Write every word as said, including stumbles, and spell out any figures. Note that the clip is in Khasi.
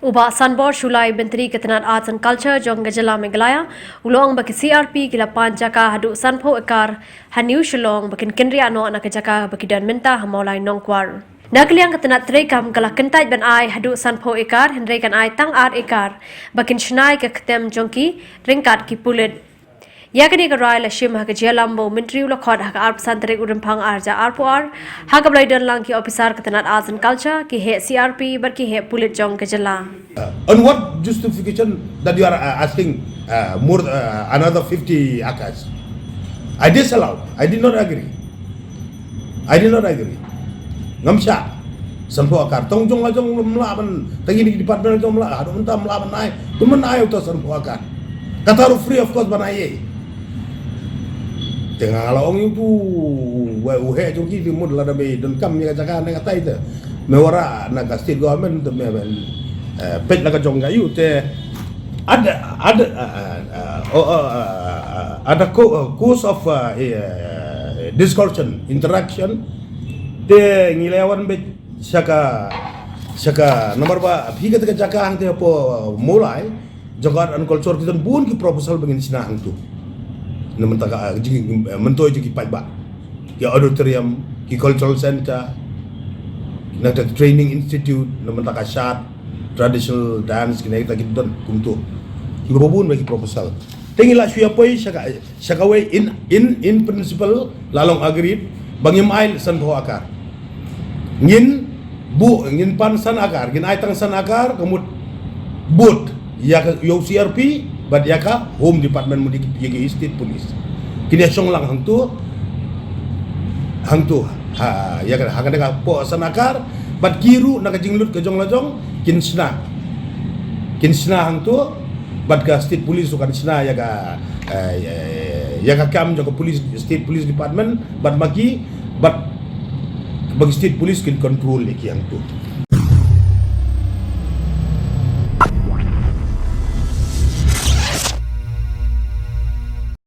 U Bah Sanbor Shullai, Myntri ka tnat Arts and Culture jong ka jylla Meghalaya, u la ong ba ki C R P ki la pan jaka haduh sanphew ekar ha New Shillong ba kin kynriah noh na ka jaka ba ki don mynta ha Mawlai Nongkwar. Na ka liang ka tnat treikam ka la kyntait ban ai haduh sanphew ekar, hynrei kan ai tang ar ekar ba kin shna ïa ka ktem jong ki ryngkat ki pulit. Ïa kane ka rai la shim ha ka jingïalam ba u Myntri u la khot ha ka arphew san tarik u Rymphang arhajar arphew ar, ha kaba la ïadon lang ki ophisar ka tnat Arts and Culture, ki heh C R P bad ki heh pulit jong ka jylla. Uh, on what justification that you are uh, asking uh, more uh, another fifty acres? I disallow. I did not agree. I did not agree. Ngam shah. Sanphew akar. Tang jong la jong mla ban. Tang ini department jong mla. Aduh mynta mla ban ai. Tu mynta ai uta sanphew akar. Kata ruh free of cost ban ai. Te nga la ong ïa utu u heh jong ki, te mut lada me donkam ïa ka jaka ne katai te, me wanrah na ka state government te me ban peit la ka jong ka ïa u te. Ada ada ada course of discussion, interaction. Te ngi la wan beit sha ka sha ka namar ba phi kata ka jaka hangte hapoh Mawlai jong ka Art and Culture ki don bun ki proposal ba ngin shna hangtu. Na mynta ka jing myntoi jong ki paidbah, ki auditorium, ki cultural center, na ka training institute, na mynta ka shad, traditional dance, ki na kita ki don kumtu. Ki ba bun ba ki proposal. Te ngi la shu ïa poi sha ka sha kawei in in in principle la long agreed ba ngim ai sanphew akar. Ngin bu ngin pan san akar, ngin ai tang san akar ka mut bud ïa ka ïa u C R P bad ïa ka Home Department mut ïa ki State Police. Kine shong lang hangtu hangtu ha ïa ka ha ka dei ka poh san akar bad ki ruh na ka jinglut ka jong la jong kin shna kin shna hangtu bad ka State Police ruh kan shna ïa ka ïa ka kam jong ka police, State Police Department bad ma ki bad ba ki State Police kin control ïa ki hangtu.